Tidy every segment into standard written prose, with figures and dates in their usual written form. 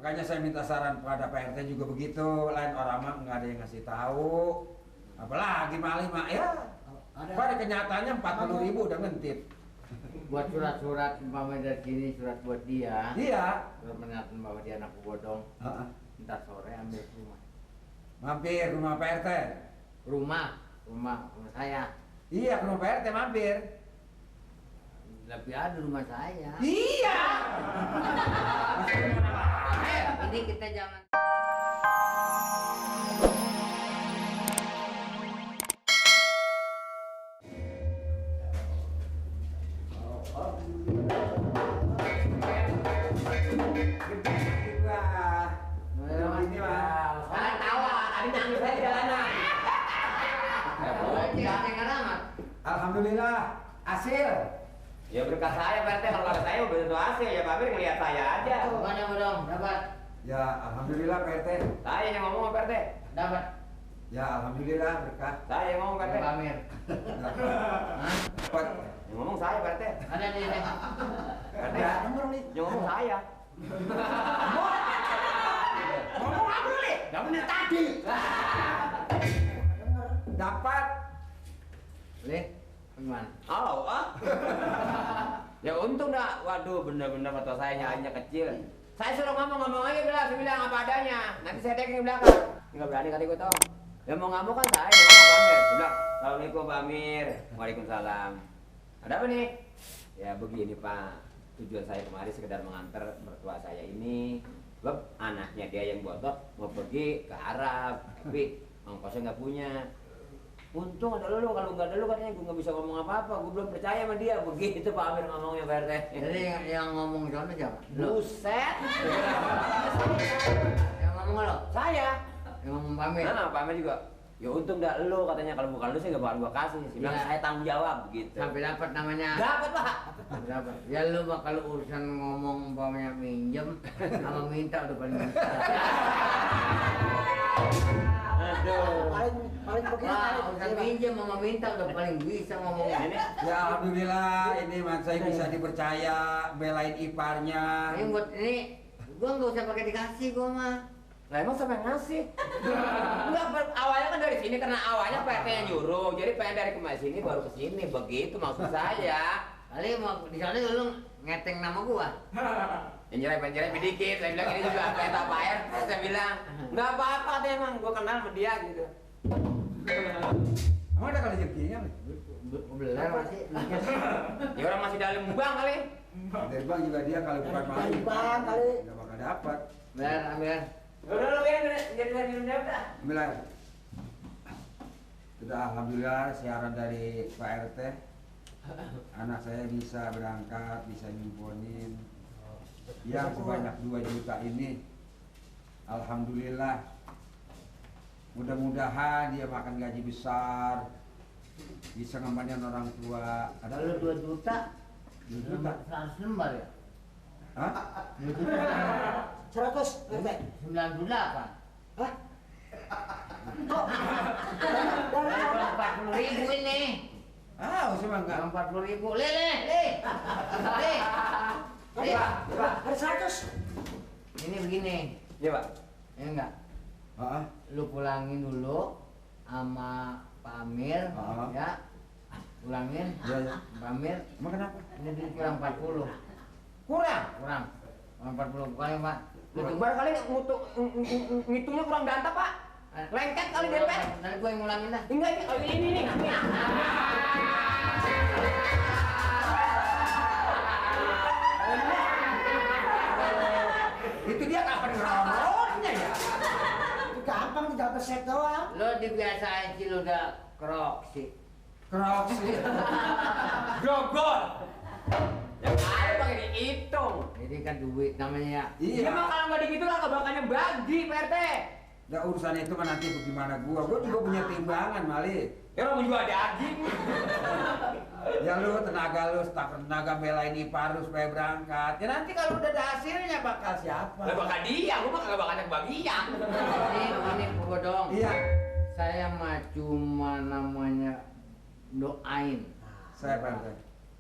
Makanya saya minta saran pada Pak RT juga begitu. Lain orang mah nggak ada yang ngasih tahu. Apalagi maling mak ya. Pada kenyataannya 40.000 udah ngentip. Buat surat-surat umpamanya dari sini, surat buat dia. Iya. Surat menyatakan bahwa dia anak bodong. Ntar sore ambil ke rumah. Mampir rumah Pak RT. Rumah saya. Iya, ke rumah Pak RT mampir. Lebih ada rumah saya. Iya. Ini kita jangan. Alhamdulillah, hasil. Ya berkat saya Pak RT, kalau ada saya udah tentu hasil ya Pak Mir ngeliat saya aja. Bukannya bodong, dapat. Ya, alhamdulillah Pak RT. Saya yang ngomong Pak RT. Dapat. Ya, alhamdulillah berkah. Saya yang ngomong Pak RT. Pak Amir. Dapat. Yang ngomong saya Pak RT. Ada nih. Pak RT. Yang ngomong saya. Ngomong apa nih? Gak bener tadi. Dapat. Lih, gimana? Oh, ya untung dah. Waduh, bener-bener foto saya nyalanya kecil. Saya suruh ngomong aja saya bilang apa adanya. Nanti saya deking di belakang. Nggak berani kata gue tau. Ya mau nggak mau kan saya yang ngomong Pak Amir. Dia bilang, Assalamualaikum Pak Amir. Waalaikumsalam. Ada apa nih? Ya begini Pak. Tujuan saya kemari sekedar mengantar mertua saya ini. Sebab anaknya dia yang bodoh mau pergi ke Arab. Tapi ongkosnya nggak punya. Untung ada lu, kalau nggak ada lu katanya gue nggak bisa ngomong apa-apa, gue belum percaya sama dia. Begitu Pak Amir ngomongnya Pak RT. Jadi yang ngomong di sana siapa? Buset. Yang ngomong lo? Saya. Yang ngomong Pak Amir? Nah, Pak Amir juga. Ya untung dah lu katanya, kalau bukan lu sih nggak bakal gua kasih. Dia bilang Ya. saya tanggung jawab begitu. Sampai dapat namanya. Dapat Pak. Dapat. Ya lu mah kalau urusan ngomong umpamanya minjem sama minta udah paling bisa. Aduh. paling begitu. Wah, urusan minjem sama minta udah paling bisa ngomongnya. Ini Ya, alhamdulillah ini man saya bisa dipercaya belain iparnya. Ini buat ini gua nggak usah pakai dikasih gua mah. lah emang siapa yang ngasih? Enggak, awalnya kan dari sini karena awalnya Pak RT yang nyuruh. Jadi pengen dari kemari sini baru ke sini. Begitu maksud saya. Kali mau di sana dulu ngeteng nama gua. Yang nyerai sedikit. Saya bilang ini juga peta Pak RT. Saya bilang nggak apa-apa deh emang. Gua kenal sama dia gitu. Emang ada kali rezekinya? Beler masih. Ya orang masih dalam bank kali. Dari bang juga dia kalau bukan maling. Dari bank kali. Nggak bakal dapat. Beler ambil. Udah lu biar minum dia udah. Ambil air. Sudah alhamdulillah siaran dari Pak RT. Anak saya bisa berangkat, bisa nyimponin yang sebanyak 2 juta ini. Alhamdulillah. Mudah-mudahan dia makan gaji besar, bisa ngembanin orang tua. Ada Kalau 2 juta, 2 juta. 100 lembar ya? Hah? 2 juta. 100 RT. 98. Hah? Kalau 40.000 ini. Ah, usah mah enggak. Kalau 40.000. Leh. Ada 100. Ini begini. Iya Pak. Ya enggak? Heeh. Lu pulangin dulu sama Pak Amir, ya. Pulangin. Iya, iya. Pak Amir, Emang kenapa? ini duit kurang 40. Kurang. Kurang 40 bukan ya, Pak? Barangkali ngitungnya kurang danta Pak. Lengket kali dempet. Nanti gue yang ngulangin dah. Enggak, ini nih. Itu dia kapan ngerawatnya ya? Itu gampang tinggal beset doang. Lo dibiasain sih lo udah kroksi. Kroksi. Grogol. Yang ada pakai dihitung. Ini kan duit namanya ya. Iya. Emang kalau nggak digitu lah kebanyakan bagi Pak RT. Ya urusan itu kan nanti bagaimana gua juga punya timbangan Mali. Ya orang juga daging. Ya lu tenaga lu, staf tenaga belain ipar lu supaya berangkat. Ya nanti kalau udah ada hasilnya bakal siapa? Lah bakal dia, gua mah kagak bakal ada kebagian. Ini bodong. Iya. Saya mah cuma namanya doain. Saya bantu.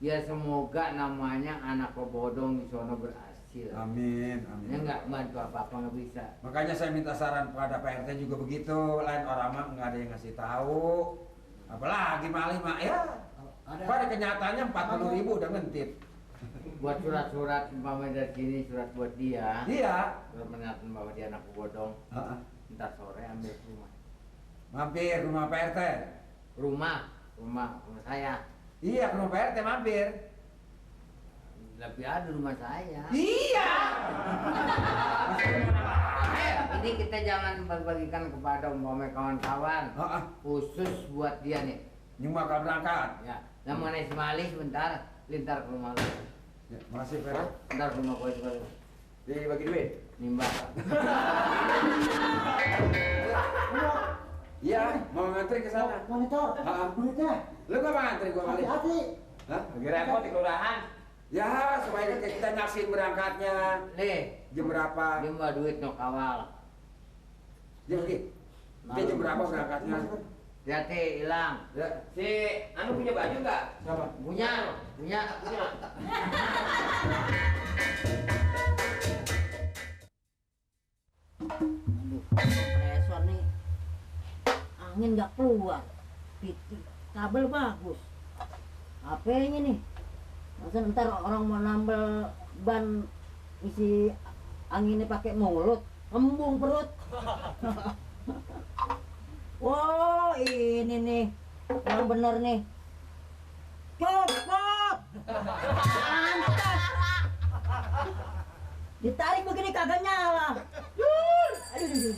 Ya semoga namanya anak bodong di sono berhasil. kecil. Amin, Dia amin. nggak bantu apa-apa nggak bisa. Makanya saya minta saran pada Pak RT juga begitu. Lain orang mah nggak ada yang ngasih tahu. Apalagi maling mak ya. Pada kenyataannya 40.000 udah ngentit. Buat surat-surat umpamanya dari sini surat buat dia. Iya. Surat menyatakan bahwa dia anak bodong. Heeh. Ntar sore ambil ke rumah. Mampir rumah Pak RT. Rumah saya. Iya, ke rumah Pak RT mampir. Lebih ada rumah saya. Iya. Ini kita jangan bagikan kepada umpamanya kawan-kawan. Heeh. Khusus buat dia nih. Ini bakal berangkat. Ya, yang mengenai Semali sebentar, lintar ke rumah lu. Ya, makasih Pak. Ntar ke rumah gue juga lu. Dibagi duit. Nimbang. Iya, mau ngantri ke sana. Monitor. Heeh. Monitor. Lu nggak mau ngantri gua kali? Hati-hati. Hah? Lagi repot di kelurahan. Ya, supaya kita nyaksin berangkatnya. Nih, Jam berapa? dia bawa duit no kawal. Jam jam berapa berangkatnya? Hati hilang. Ya, Si Anu punya baju nggak? siapa? Punya. Punya. Aduh, kompresor nih angin nggak keluar, kabel bagus, HP-nya nih, masa ntar orang mau nambel ban isi anginnya pakai mulut, kembung perut. Wow, ini nih yang bener nih, copot, mantap. Ditarik begini kagak nyala. Aduh.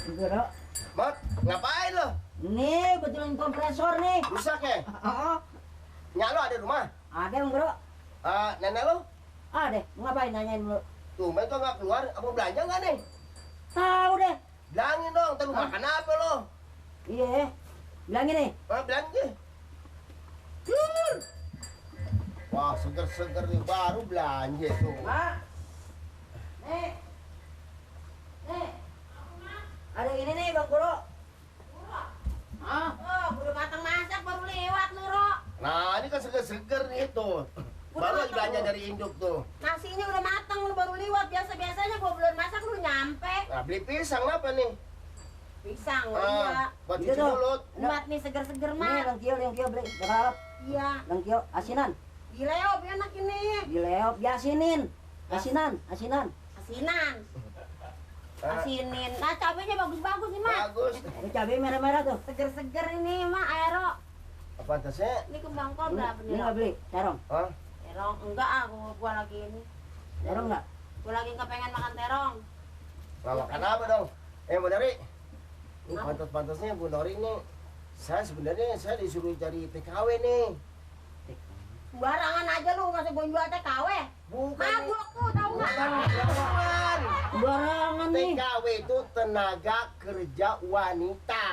Bro, Mat, ngapain lo? nih betulin kompresor nih. Rusak ya? Oh, Nyak lo ada di rumah? ada yang bro. Nenek lo? Ada, ngapain nanyain lu? Tuh, mereka nggak keluar. Apa belanja nggak nih? Tahu deh. Bilangin dong, ntar lu makan apa lo? Iya, bilangin nih. Belanja. Wah, seger-seger nih, baru belanja tuh. Mak. Nih. Nih. Ada ini nih Bang Bro. Ah, Oh, udah matang masak baru lewat lu, Ro. Nah, ini kan seger-seger nih tuh. Baru lagi belanja dari induk tuh. Nasinya udah matang lu baru lewat. Biasa-biasanya gua belum masak lu nyampe. Nah, beli pisang apa nih? Pisang, oh iya. Buat Iya cuci dong. mulut. Buat nih seger-seger, nih Mak. yang kio beli berharap. Iya. Yang asinan. Dileop enak ini. Dileop diasinin. Asinan. Asinan. Asinin. Nah, cabenya bagus-bagus nih, Mak. Bagus. Ada cabai merah-merah tuh. Seger-seger ini, Mak, aero. Apa tasnya? Ini kembang kobra Ini bener. nggak beli, terong. Hah? Terong enggak ah, gua lagi ini. Terong nggak? Gua lagi nggak pengen makan terong. Nah, makan apa dong? Bu Nori. Ini pantas-pantasnya Bu Nori nih. Saya disuruh cari TKW nih. Sembarangan aja lu ngasih gua jual TKW. Bukan. Mabuk tuh, tahu nggak? Bukan. Barangan nih. TKW itu tenaga kerja wanita.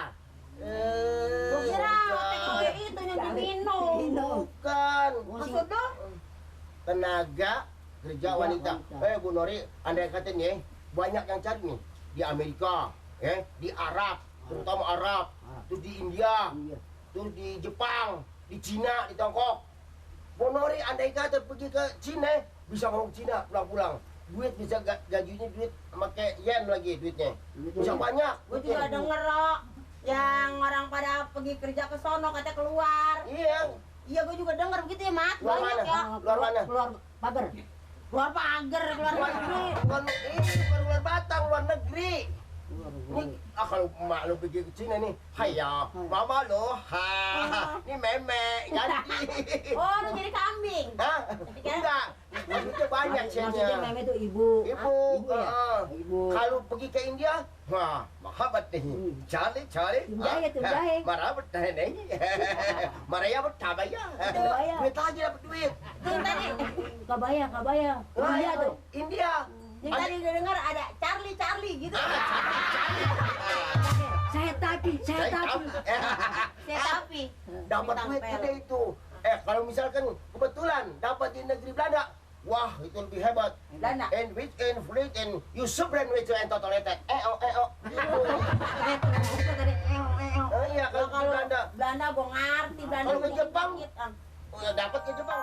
Gua kira TKW itu yang diminum. Bukan. Maksud lu? Tenaga kerja wanita. Bu Nori, andai kata nih, banyak yang cari nih di Amerika, di Arab, terutama Arab, terus di India, Iya. terus di Jepang, di Cina, di Tiongkok. Bu Nori, andai kata pergi ke Cina, bisa ngomong Cina pulang-pulang. Duit bisa gajinya duit pakai yen lagi duitnya. Bisa banyak. Gue juga denger Ro, yang orang pada pergi kerja ke sono katanya keluar. Iya. Iya gue juga denger begitu ya Mat. Keluar Banyak mana? ya. Keluar mana? Keluar pagar. Keluar pagar, keluar negeri. Bukan luar Batang, luar negeri. Ini kalau mak lo pergi ke Cina nih, haya, mama lo, ini meme, ganti. Oh, lu jadi kambing. Hah? Enggak, maksudnya banyak Maksudnya cenya. meme itu ibu. Ibu, ya? Ibu. Kalau pergi ke India, wah, mahabat nih. Cari. Tunjaya, tunjaya. Marabat nih. Maraya bertabaya. Tabaya. Duit aja dapat duit. Yang tadi, Kabaya. Wah, Iya tuh. India. yang tadi udah denger ada Charlie gitu. Saya tapi. Saya Tapi dapat Bintang duit pel. gede itu. Kalau misalkan kebetulan dapat di negeri Belanda, wah itu lebih hebat. Belanda. And rich and free and you supreme rich and totalated. Gitu. Oh iya Kalau kalau di Belanda. Belanda gue ngerti Belanda. Kalau ke punya Jepang? dikit, ah. dapat ke Jepang.